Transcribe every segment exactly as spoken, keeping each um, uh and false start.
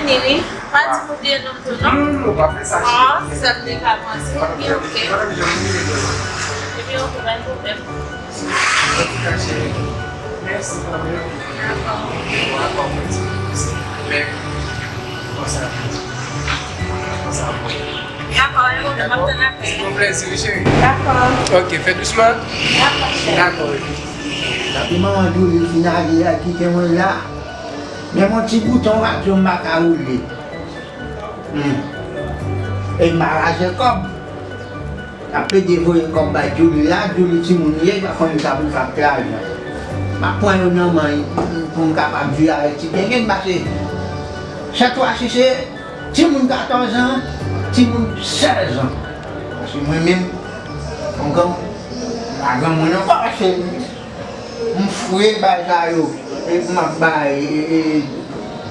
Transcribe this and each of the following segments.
Wi, pa di m oubliye non m tou non. Non, non, non, pa fè sa, cheri. Ah, se sa m te ka panse. Ebyen, oke. Ebyen, oke, pa gen pwoblèm. Antouka, cheri, mèsi kanmenm. Dakò. Dakò, mèsi. Men, konsa, konsa, bon. Dakò, pa gen pwoblèm, m ap tann apèl la. Se yon plèzi, wi, cheri. Dakò. Oke, fè dousman. Dakò, cheri. Dakò, wi. Papi, manman Djoulie fin ale a kite mwen la. Menm yon ti bouton radyo m pa ka woule. Hmm. E m pa raje kòb. N ap plede voye kòb bay Djoulie la, Djoulie timoun ye, pa konn sa pou l fè ak lajan. M ap pran yo nan men l pou m kapab viv avèk ti Kenken, paske sèt fwa si se timoun katòz an, timoun sèz an. Paske mwen menm, m gran, m pa granmoun ankò, paske m fre bay sa yo. E pou m ap bay, e, e,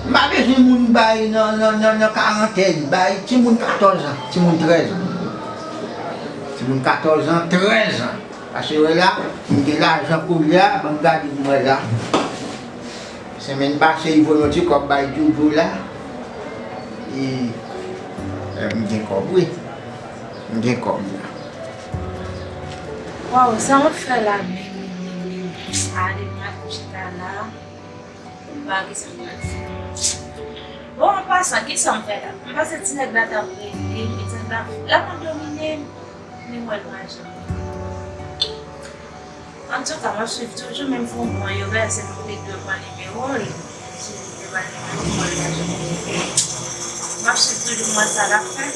m pa bezwen moun bay nan, nan, nan, nan karantèn, bay timoun katòz an, timoun trèz an. Timoun katòz an, trèz an. Paske wè la, m gen lajan koulye a, ban m gade pou m wè la. Semèn pase, li voye yon ti kòb bay Djoudjou la. E, e, m gen kòb, wi. M gen kòb la. Waw, sa m ap fè la menm, menm, menm, menm. Ale, m al chita la. M pa wè kisa m pral fè. Bon, an pasan, kisa m fè la? M panse ti nèg la t ap rele m, ti nèg la, l ap domine m. Li wè l pa janm. Antouka, m ap swiv toujou, menm fon pran yo, men se pou li dwe pran nimewo l. Si li te ba nimewo l, m ap swiv toujou, m wè sa l ap fè.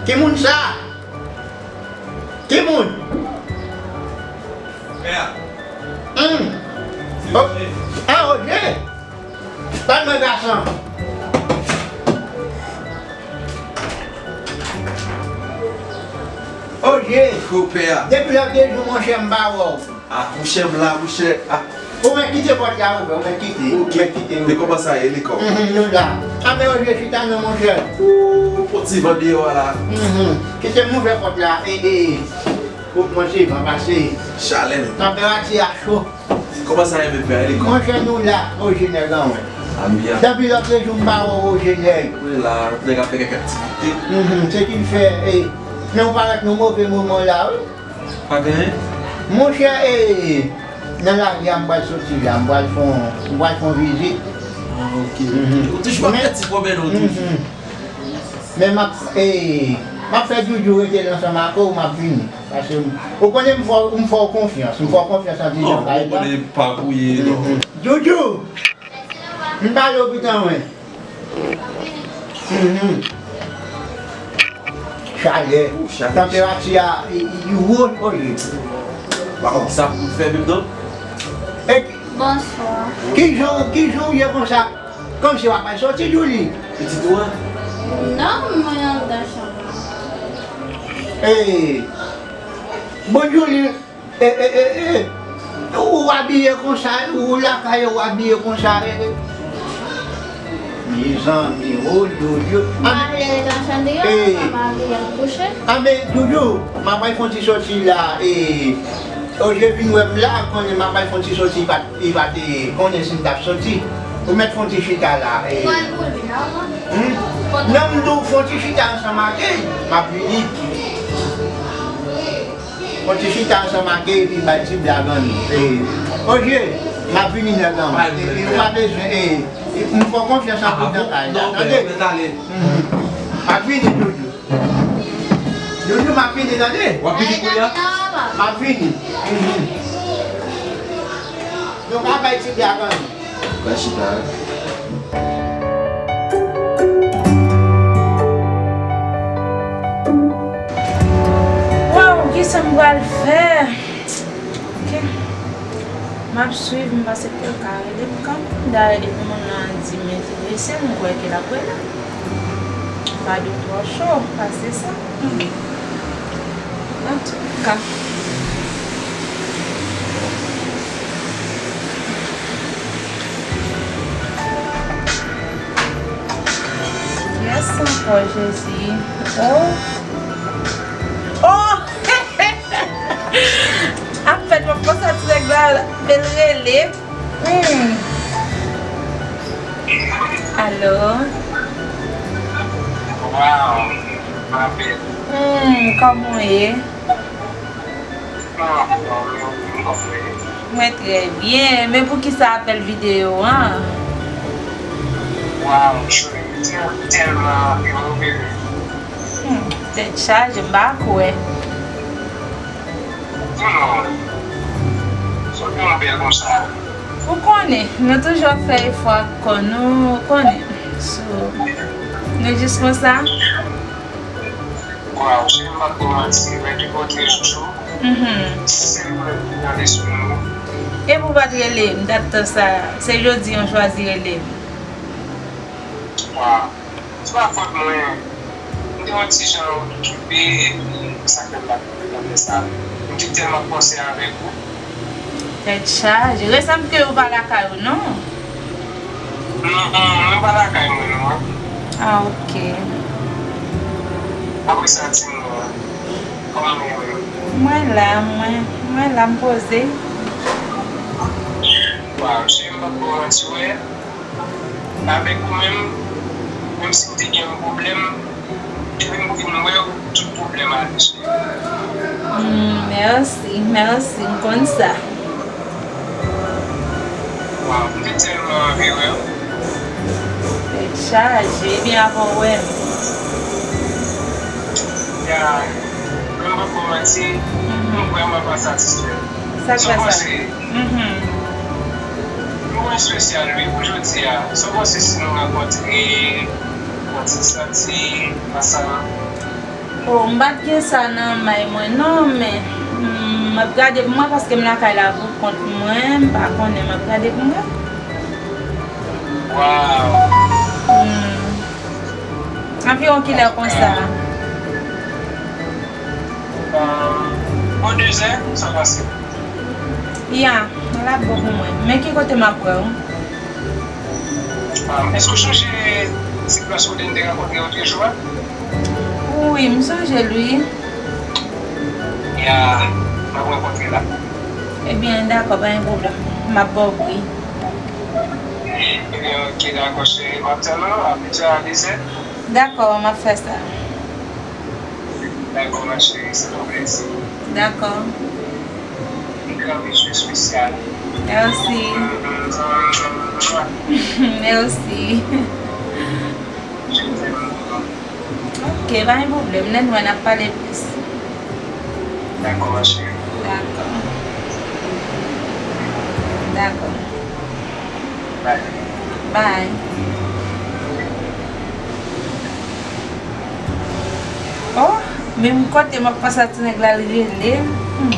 Ki moun sa? Ki moun? Pè a. Hmm. Oh. Ah, Roger. Ban mwen gason. Roger. Frè pè a. Depi lòt de jou, monchè, m pa wè w. Ah, monchè, m la, monchè. Ah. Ou mèt kite pòt la ouvè, ou mèt kite. Ok. Ou mèt kite. Men kòman sa ye, li kò? Mhm, nou la. A, men Roger, chita non, monchè. Ooh, on ti van deyò a la. Mhm. Kite m ouvè pòt la. E, e. Ou manje, van pase. Chalè, men. Tanperati a cho. Kòman sa ye, men pè, li kò? Monchè, nou la, Roger nèg an, wè. Ami a. Depi lòt jou, m pa wè Roger nèg. Wi, la, nèg ap fè kèk aktivite. Mhm, se ki l fè, e. Men ou parèt nan move moman la, wi. Pa genyen? Monchè, e, nan lari a, m pral soti la, m pral fè yon, m pral fè yon vizit. Ah, ok. Mhm. Ou toujou ap fè ti pwomèn ou toujou. Mhm. Men m ap, e, m ap fè Djoudjou rete la ansanm ak ou, m ap vini. Paske m, ou konnen m fè w, m fè w konfyans, m fè w konfyans an ti jan, pa egzanp. Non, ou konnen pa pou ye, non. Mhm. Djoudjou! M pale w pitan mwen. Mhm. Chalè. Ou chalè. Tanperati a, i, i, i wo, oye. Pa konn sa pou fè menm non. E ki... Bonswa. Kijan, kijan w ye konsa? Kòmsi w ap al soti, Djouli? Pitit ou a? Non, mwen anndan chanm lan. E, bon, Djouli, E, e, e, e, ou abiye konsa, ou lakay ou abiye konsa, e, e. Mezanmi, o, yo, yo. M ale nan chanm deyò, m abiye, m kouche. A, men, Djoudjou, m ap al fè yon ti soti la, e, Roger vin wè m la, konnen m ap al fè yon ti soti, li pa t, li pa te konnen si m t ap soti. Ou mèt fè yon ti chita la, e. Ou pral pou li, non? Hmm? Non, m di w fè yon ti chita ansanm ak li, m ap vini. Fè yon ti chita ansanm ak li, epi bay ti blag an nou. E, Roger, m ap vini nèg an. Epi ou pa bezwen, e, e, m fè w konfyans an pou nan kay la, tande? Mhm. M ap vini, Djoudjou. Djoudjou, m ap vini, tande? W ap vini kounye a? M ap vini. Mhm. Nou ka bay ti blag an nou. Pral chita. Waw, kisa m pral fè? Ok. M ap swiv, m panse ke l ka rele m kanmenm. Dayè, depi moun nan di m enterese, m kwè ke l ap rele m. Pa dwe twò cho pase sa. Antouka. Yes, ankò Jezi. Oh. Oh! Ap fèt m ap Hmm. Alo? Wow, ma belle. Hmm, kòman w ye? Mwen trè byen, men poukisa apèl videyo an? Wow, cheri, tèlman remove. Hmm, tèt chaje, m pa kwè. Di mwen, sot yon bèl konsa. Ou konnen, nou toujou ap fè efò ak kò nou, ou konnen. So, nou jis konsa. Waw, cheri, m p ap ba w manti, mwen te kontre jou, mhm, sèl mwen ki nan lespri m. Epi w pa t rele m, dat tan sa, se jodi an w chwazi rele m. Waw, se pa fòt mwen, m te yon ti jan okipe, epi sa fè m pa t rele w sa. M te tèlman panse avèk ou. Tèt chaje. Resanble ke ou pa lakay ou, non? Non, mwen pa lakay mwen, non. Ah, ok. Apre sa, di mwen, kòman w ye menm? Mwen la, mwen, mwen la, m poze. Waw, cheri, m p ap ba w manti, wè. Avèk ou menm, menm si m te gen yon pwoblèm, depi m vin wè w, tout pwoblèm ale, cheri. Hmm, mèsi, mèsi, m konn sa. Waw, m te tèlman anvi wè w. Tèt chaje, ebyen avan w wè m. Ya, mwen m p ap ba w manti, mhm, m vrèman pa satisfè. Sa k fè sa? Sa w panse? Mhm. Yon jou espesyal, wi, pou jodi a. Sa w panse si nou rankontre, pran ti santi ansanm? Oh, m pa t gen sa nan may mwen non, men, mm, m ap gade pou mwen paske m lakay la pou kont mwen, m pa konnen, m ap gade pou mwen. Waw. Hmm. Anviwon kilè konsa? Bò dezè, sa pase. Ya, l ap bon pou mwen. Men ki kote m ap wè w? Ah, èske w sonje ti plas kote n te rankontre otrejou a? Wi, m sonje l, wi. Ya, n ap rankontre la. Ebyen, dakò, pa gen pwoblèm. M ap ba w pri. Ebyen, ok, dakò, cheri. M ap tann ou, a pita a dezè. Dakò, m ap fè sa. Dakò, ma chérie, se yon plezi. Dakò. Yon gran bezi espesyal. Mèsi. Mèsi. Je t'aime. Ok, pa gen pwoblèm. Lè n wè, n ap pale plis. Dakò, ma chérie. Dakò. Dakò. Bye. Bye. Oh, menm kote m ap panse a ti nèg la, li rele m. Hmm.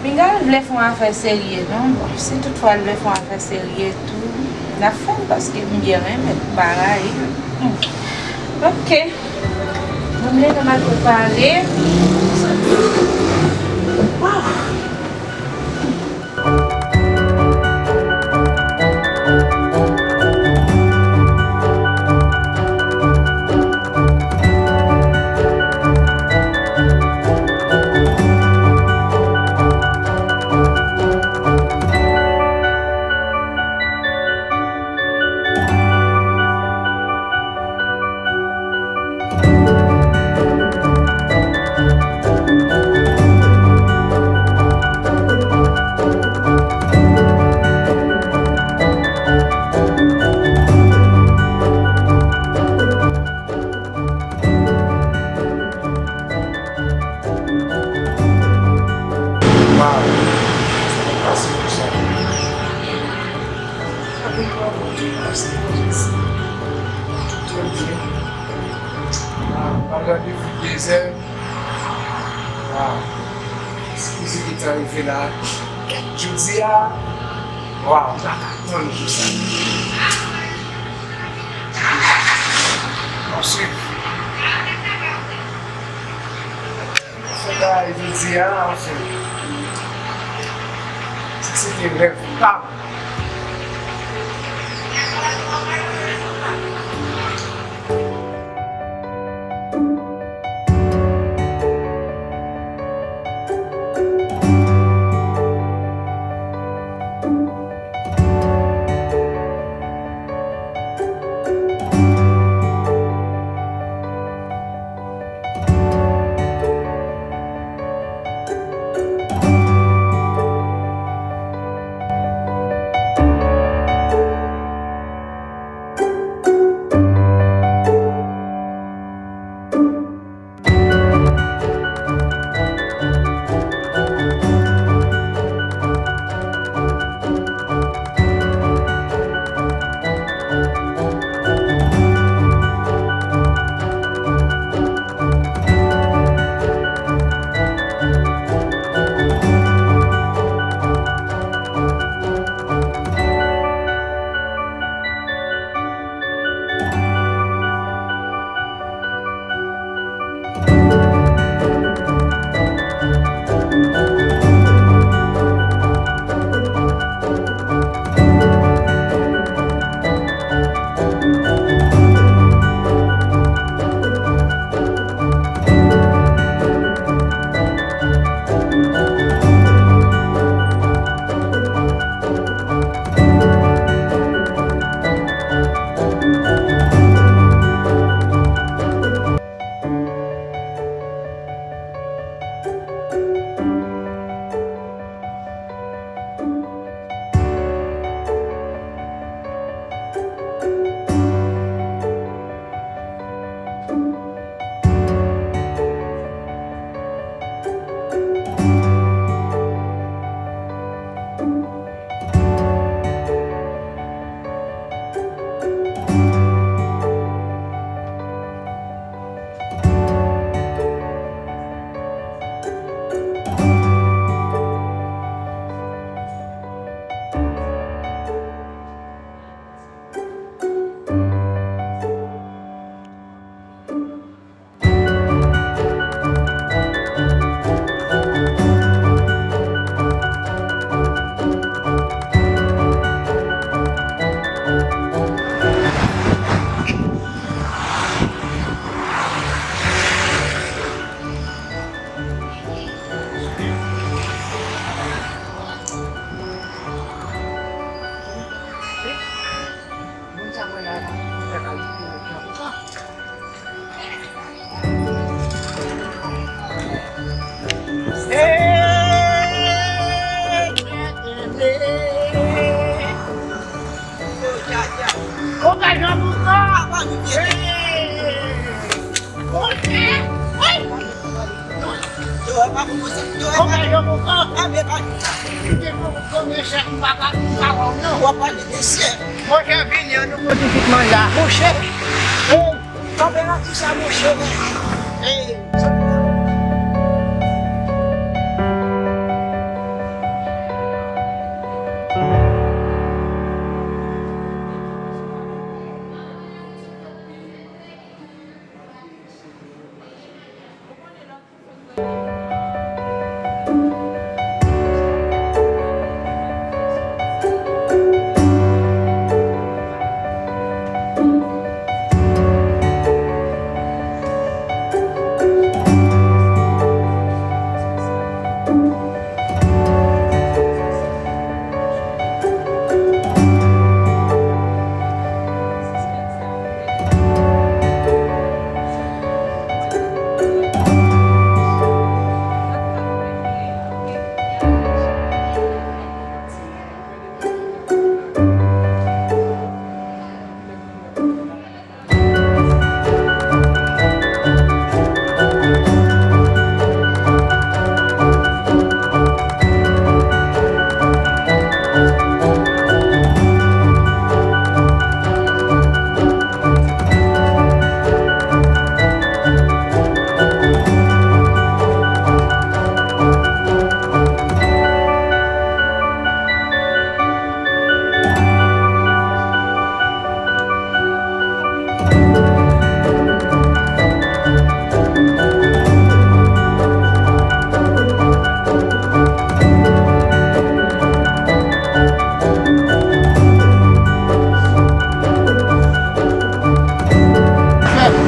Pinga l vle fè yon afè serye, non? Bon, si toutfwa l vle fè yon afè serye tou, l ap fè l paske m byen renmen bagay. Hmm. Ok. Mwen menm m al prepare. Waw. Waw, sa pa fasil pou sa. Sa pou mwen, Bondye, mèsi pou Jezi. Tout te byen. Waw, m al randevou dezè. Waw. Eskize m te rive la. Jodi a, waw, m pa ka tann pou sa. M ap swiv. Fè bagay jodi a, anfen. Sa se te rèv pa m. Konbyen jan pou pran? Konbyen chèk m pa ka, m pa ba w non. W ap pale de chèk. Monchè, vini, ann nou pran ti kit manje a. Monchè, tanperati sa, monchè. Ey.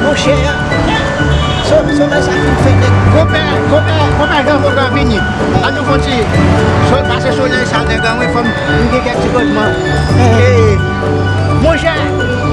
Monchè, so-, solèy sa fin fè nèg. Konpè, konpè, konpè Jean Foucan vini. Ann nou fè yon ti, so-, pase solèy sa nèg an, wi, fò m gen kèk ti kozman. Eh. Eh, monchè,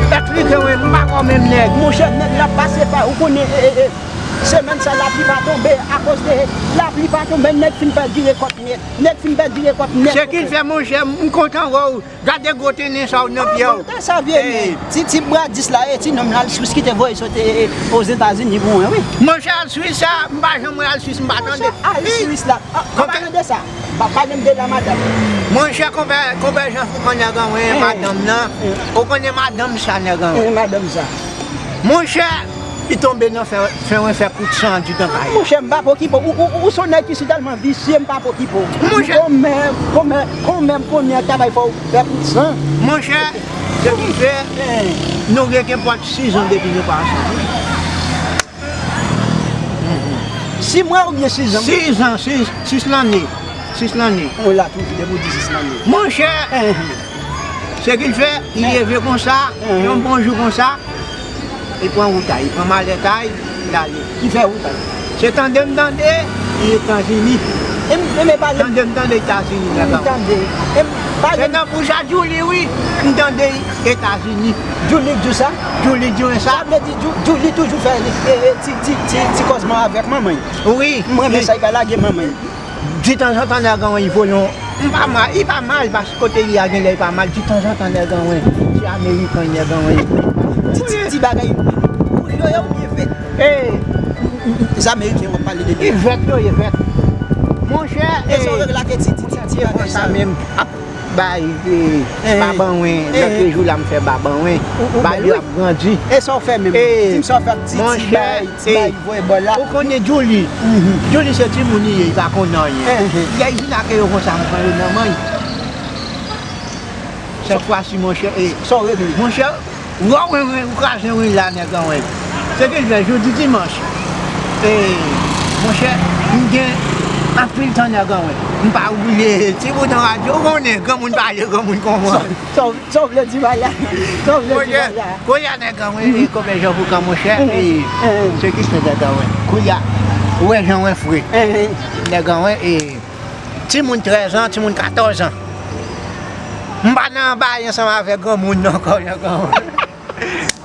eksplike mwen, m pa kwè menm nèg. Monchè, nèg la pase pa, ou konnen, eh, eh, eh, semèn sa lapli pa tonbe, akoz de lapli pa tonbe, nèg fin pèdi rekòt nèt. Nèg fin pèdi rekòt nèt. Se ki l fè, monchè, m kontan wè w. Gade gwo tenen sa w nan pye w. Sa vye nèg. Ti, ti bradis la, e ti nonm la, Al Swis ki te voye sot, e, e, Ozetazini pou mwen, wi. Monchè, Al Swis sa, m pa janm wè Al Swis, m pa tande. Al Swis la. Ah, pa pale de sa. Pa pale de la madanm. Monchè, konpè, konpè Jean Foucan nèg an, wi, madanm nan. Ou konnen madanm sa nèg an, wi. Madanm sa. Monchè, li tonbe nan fè, fè, fè kout san ditan kay. Monchè, m pa pokipo. Ou, ou, ou, ou se yon nèg ki si tèlman visye, m pa pokipo. Monchè. Konmè, konmè, konmè m konnen an ta bay fò w fè kout san. Monchè, se ki fè, nou gen kenpòt sis zan depi nou pa ansanm. Sis mwa oubyen sis zan? Sis zan, sis, sis lanne. Sis lanne. Ou la toujou, depi w di sis lanne. Monchè, se ki l fè, li leve konsa, yon bon jou konsa, li pran wout a, li pran malèt a, li ale. Ki fè wout a? Se tande m tande, li Etazini. E m, e m pale. Tande m tande Etazini, nèg an. M tande. E m pale. Se nan bouch a Djouly, wi, m tande Etazini. Djouly k di w sa? Djouly k di w sa. Sa vle di Djou-, Djouly toujou fè, e, e, ti, ti, ti, ti kòzman avèk manman l. Wi. M renmen sa, li pa lage manman l. Ditanzantan nèg an, wi, vole yon, li pa mal, li pa mal, paske kote li a genlè li pa mal. Ditanzantan nèg an, wi, ti amerikan nèg an, wi. Ti, ti, ti bagay, yo, yo, yo, yo, yo, vèt. Ey. Zam ameriken, w ap pale de li. Li vèt, yo, li vèt. Monchè, e sa w rele la ke ti, ti, ti, ti bagay sa menm. Bay, e, babanwen, lòt jou la m fè babanwen. Bay yo ap grandi. E sa w fè menm? Di m sa w fè ak ti, ti bay, ti bay voye bò la. Ou konnen Djouly? Djouly se timoun li ye, li pa konn anyen. Lè izin ake yo konsa, m pran yo nan men l. Sèt fwa si, monchè, e, sa w rele? Monchè, Wè w, wi, wi, ou kraze wi la, nèg an, wi. Se ki l fè, jodi dimanch. E, monchè, m gen anpil tan, nèg an, wi. M pa oule ti bout an radyo, ou konnen, granmoun pale, granmoun konprann. Sa, sa, sa w vle di pa la? Sa w vle di pa la? Kounye a, nèg an, wi, e, konbyen jan pou kan, monchè, e, se ki se, nèg an, wi. Kounye a, ou wè jan w fre. Nèg an, wi, e, timoun trèz an, timoun katòz an. M pa nan bay ansanm avèk granmoun non, ankò, nèg an, wi.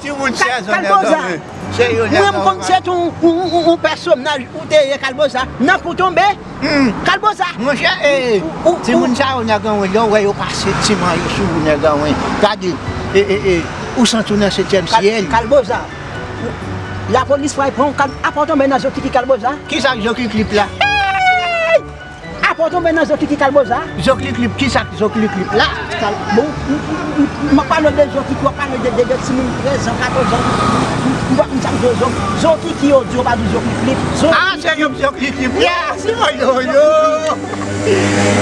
Timoun sèz an, nèg an, wi. Se yo, nèg an, wi. Mwen, m konn se yon, yon, yon, yon pèsonaj ou te ye, Kalboza. Nan kou tonbe. Kalboza. Monchè, e, timoun sa yo, nèg an, wi, lè w wè yo pase ti man yo sou ou, nèg an, wi. Gade, e, e, e, ou santi w nan setyèm syèl. Kalboza. Lapolis pral pran w, apa w tonbe nan zokiki, Kalboza? Kisa k zokiki la? Apa w tonbe nan zo kiki Kalboza? Zo kliklip, kisa k zo kliklip la? Kal-, bon, m, m, m, m ap pale w de zo kiki, w ap pale de, de, de timoun trèz an, katòz an. M, m, m pa konn sa k zo, zo, zo kiki yo di, yo pa di zo kliklip. Zo Ah, se yo k zo kliklip. Yes! Yo, yo, yo!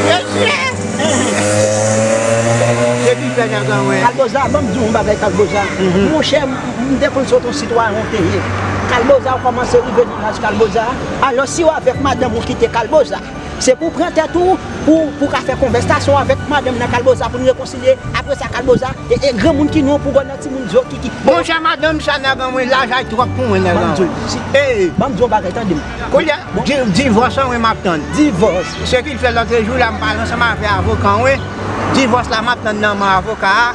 Mesye! Se ki fè nèg an wè. Kalboza, ban m di w yon bagay, Kalboza. Mhm. Monchè, m, m te konn sot yon sitwayen w te ye. Kalboza, w kòmanse rive nan laj Kalboza. Alò, si w avèk madanm ou kite Kalboza, se pou w pran tèt ou, pou, pou w ka fè konvèsasyon avèk madanm nan Kalboza, pou n rekonsilye. Apre sa, Kalboza, e, e granmoun ki nou pou w nan timoun zo kiki. Monchè, madanm sa nèg an mwen, laj ay twòp pou mwen, nèg an mwen. Ban m di w, si, Ee. Ban m di w yon bagay, tande m. Kounye a, Bon. di-, divòs an, wi, m ap tann. Divòs. Se ki fè lòt jou la, m pale ansanm avè avoka an, wi. Divòs la, m ap tann nan men avoka a.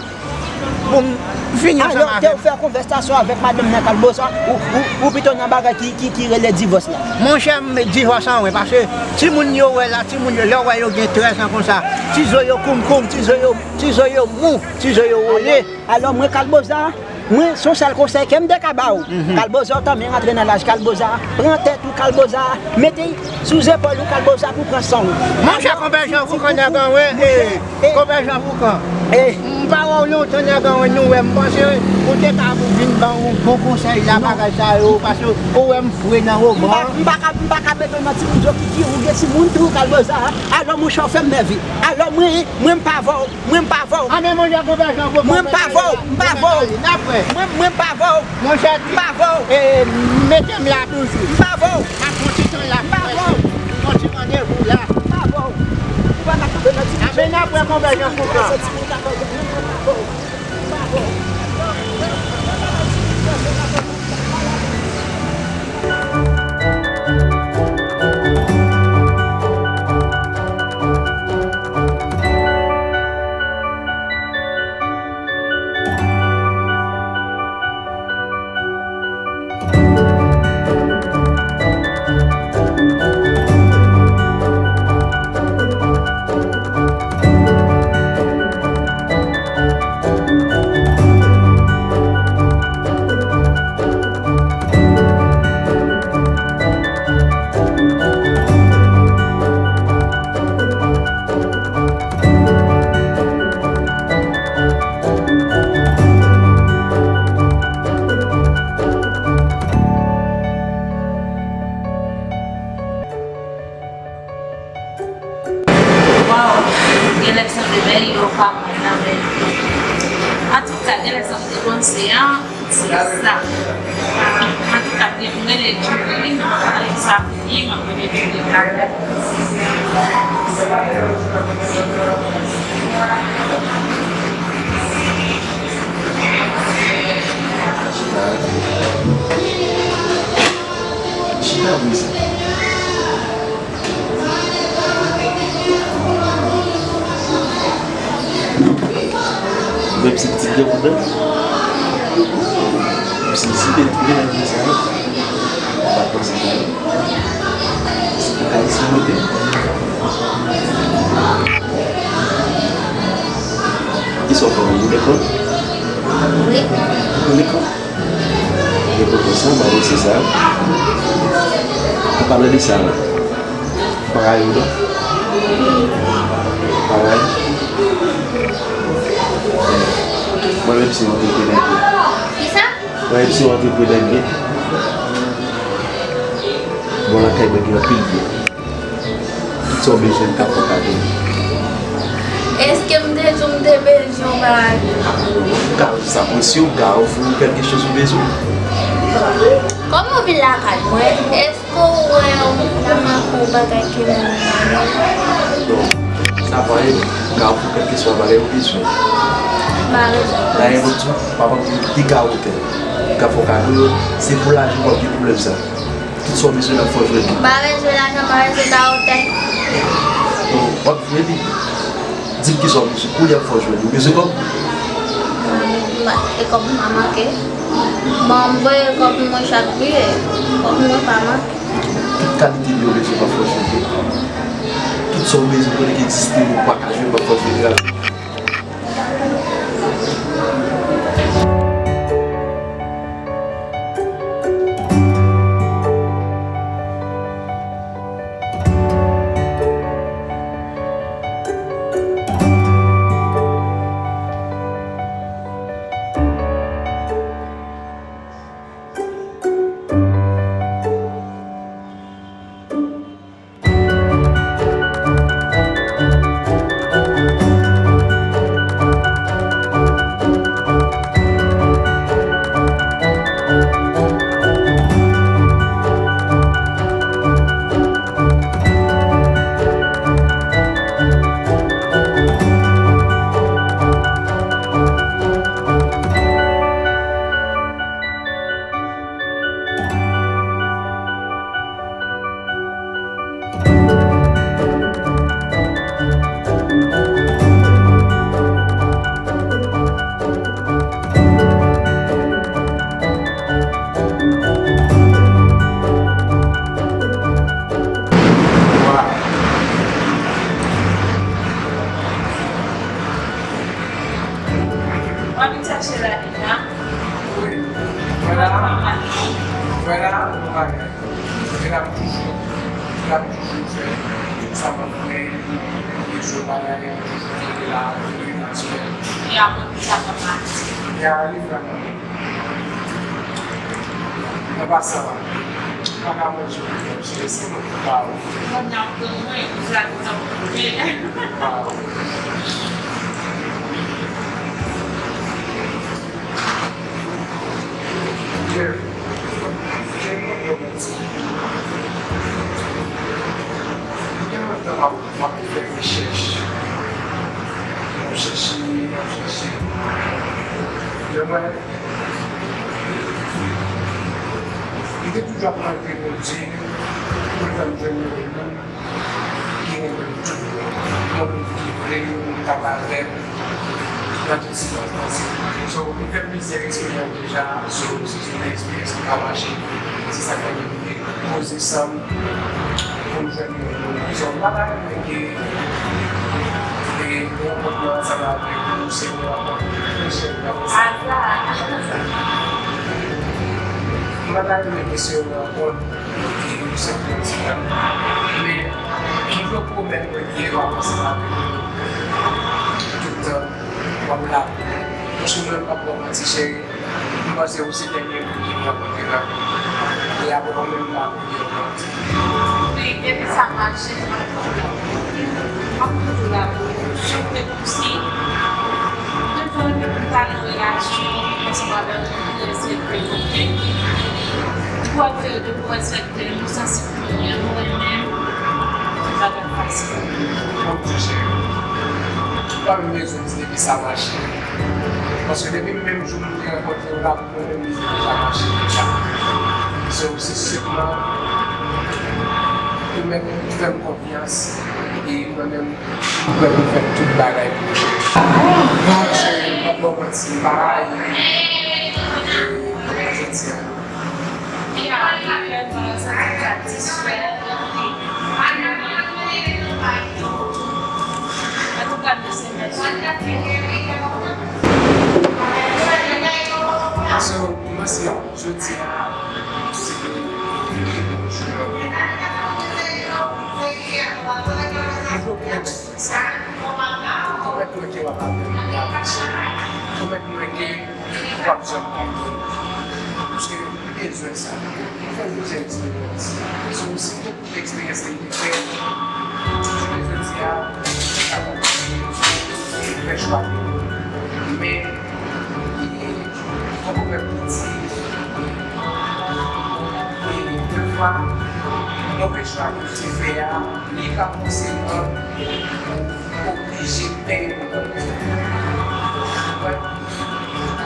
Pou m fini ansanm avè l. Alò, ke w fè konvèsasyon avèk madanm nan Kalboza, ou, ou, ou pito nan bagay ki, ki, ki rele divòs la. Monchè, m divòs an, wi, paske timoun yo wè la, timoun yo, lè w wè yo gen trèz an konsa, ti zo yo koumkoum, ti zo yo, ti zo yo mou, ti zo yo wole. Alò, mwen Kalboza, mwen, se yon sèl konsèy ke m te ka ba w. Mhm. Kalboza, w tanmen rantre nan laj Kalboza, pran tèt ou Kalboza, mete sou zepòl ou Kalboza pou pran san w. Monchè, konpè Jan Foukan nèg an, wi, ee, konpè Jan Foukan. Ee. M pa wè w lontan nèg an, wi, nou wè, m panse ou te ka vin ban yon bon konsèy la, bagay sa yo, paske ou wè m fre nan woman. M pa, m pa ka, m pa ka mete w nan timoun zo kiki, ou gen timoun tou, Kalboza. Alò, monchè, w fè m nève. Alò, mwen, mwen, m pa vè w. Mwen m pa vè w. A, men monchè, konpè Jan, konpè Mwen m pa vè w, m pa vè w. N ap wè. Mwen, mwen m pa vè w. Monchè, m pa vè w. E, mete m la toujou. M pa vè w. Ap yon ti tan la. M pa vè w. Yon ti randevou la. M pa vè w. Ou pa ka kanpe nan ti A, men n ap wè konpè Jan Foukan. Waw, genlè sanble bèl yo pa mwen nan men. Antouka, genlè sa m te panse an, se sa. Antouka, m rele Julie, sa fini, m ap rele Julie. Chita bri sa. Menm si pitit gen moun nan, menm si li sipe tounen nan bri sa yo, m pa t panse sa yo. Se pou kay sa mete. Kisa w fè, ou lekòl? Wi. Ou lekòl? Gen pwopo sa, m ap wè se sa. An palan de sa la, paray ou non? Paray? Mwen menm se yon antreprenè m ye. Kisa? Mwen menm se yon antreprenè m ye. Bon, lakay mwen gen anpil byen. Tout sa w bezwen, m ka fè w kado. Èske m te di w m te bezwen yon bagay? Ou ka sa mwen si w ka ofri w kèlke choz ou bezwen. Kòman w vin lakay mwen? Èske w wè m ka manke w bagay ke m renmen? Non, sa pa anyen. M ka ofri w kèlkeswa bagay ou bezwen. M pa bezwen. Dayè, mwen di w, papa m te gawo tè. M ka fè w kado yo, se pou lajan w ap gen pwoblèm sa. Tout sa w bezwen, n ap fè w jwenn li. M pa bezwen lajan, m pa bezwen gawo tè. Non, w ap jwenn li. Di m kisa w bezwen, kounye a m fè w jwenn li. Ou bezwen kòb? M pa, e kòb m pa manke. Bon, m voye kòb mwen chak biyè. Kòb mwen pa manke. Tout kalite biyè w bezwen, m ap fè w jwenn li. Tout sa w bezwen konnen ki egziste, ou pa ka jwenn, m ap fè w jwenn li. L ap toujou, l ap toujou fè tout sa m ap fè, pou rezo bagay, toujou kenbe la, kominikasyon. E apre pou sa, papa. E a li vrèman. An pasan, m pa ka manje pou mwen, se lese mwen pou pa ou. Mwen ap pran mwen, pou sa, pou sa, pou mwen. Pa ou. Jerry, Jerry, mwen gen yon ti. Gen lontan m ap, m ap fè rechèch. M ap chèche, m ap chèche. Lè mwen, m te toujou ap mande Bondye pou l fè m jwenn yon moun ki renmen m tout bon, yon moun ki vle m, k ap avè m nan tout sikonstans. So, m fè plizyè eksperyans deja, so, se sou de eksperyans ki pa mache. Se sa k fè m te poze san m pou m jwenn yon moun. So, m pa ta renmen ke, e, rankont mwen ansanm avèk ou, se yon rankont Michel, rankont sa. M pa ta renmen ke se yon rankont e nou se pwodikta. Men, m vle pwomèt mwen ke m ap ansanm avèk nou tout tan, w ap la. Paske mwen, m p ap ba w manti, cheri. M panse ou se dènye moun ki m rankontre nan vi m. E apre w menm, m pa vle di w manti. Wi, depi sa mache, m ap toujou la pou ou. Si w te pouse, mwen te renmen pou m ta nan relasyon ansanm avèk ou pou respekte nou. Pou w ap fè yo de pou respekte nou, sansib pou nou, nou renmen, se pa bagay fasil. Bon, cheri, ou pa menm bezwen di depi sa mache. Paske depi menm jou nou te rankontre, ou la pou mwen menm, li deja mache deja. So, se sèlman ou mèt fè m konfyans, e mwen menm, m prè pou fè tout bagay pou ou. Ah, cheri, m p ap ba w manti, m pa rayi, e, jodi a. Antouka, mèsi, mèsi. So, mèsi. Jodi a, se yon bon jou. Mwen vle w pwomèt mwen sa. Pwomèt mwen ke w ap avè m, w ap avè m. Pwomèt mwen ke w p ap janm kite m. Paske m bezwen sa. M fè plizyè eksperyans. So, si tout eksperyans ke m te fè, jounen jodi a, m ka kontinye fè chwa ke m. Men, e, fòk ou fè piti, e, e, defwa, move chwa ke w te fè a, li pa fòseman oblije pèmèt ou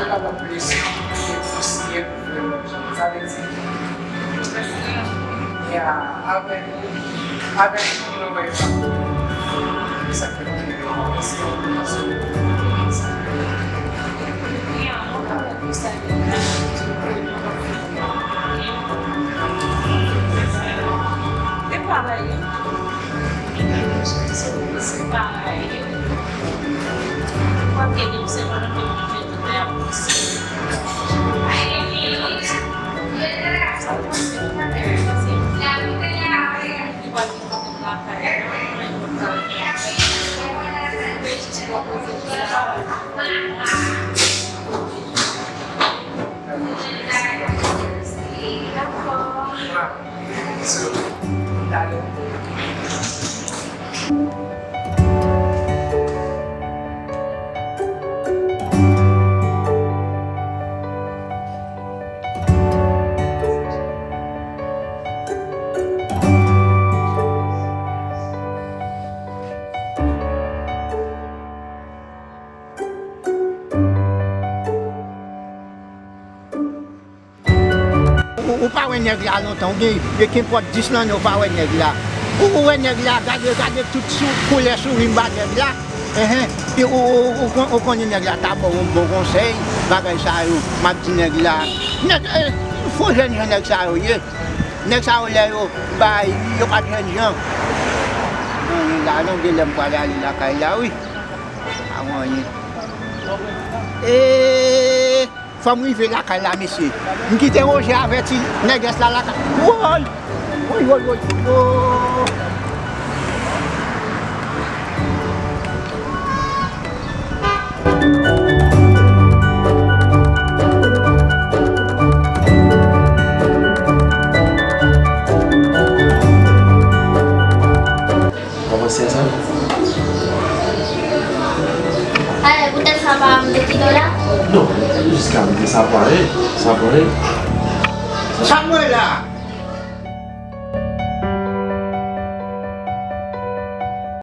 kapab blese, e, pou siyen pou vrèman. Sa vle di, ya, avèk, avèk nou wè sa. Sa fè m tripe. Mèsi anpil, paske sa fè m tripe. E pa la ye. Sa fè m tripe. Pa la ye. Kwa ke li se pa nan Ou, ou pa wè nèg la lontan, ou gen, gen kenpòt dis lanne ou pa wè nèg la. Ou, ou wè nèg la, gade, gade tout sou, koulè souri m ba nèg la. Enhen. E ou, ou, ou, ou kon-, ou konnen nèg la ta ba w yon bon konsèy, bagay sa yo, m ap di nèg la. Nèg, e, fo jènjan nèg sa yo ye. Nèg sa yo lè yo bay, yo pa t jènjan. Non, la non, gen lè m pral ale lakay la, wi. Pa gen anyen. E, fò m rive lakay la, mesye. M kite Roger avèti nègès la lakay. Woy! Woy, woy, woy, woy. Kòman se sa? Ale, poutèt sa pa mete ki dola? Non, jiska mete sa pa, hein? Sa pa, hein? Sa mwen la!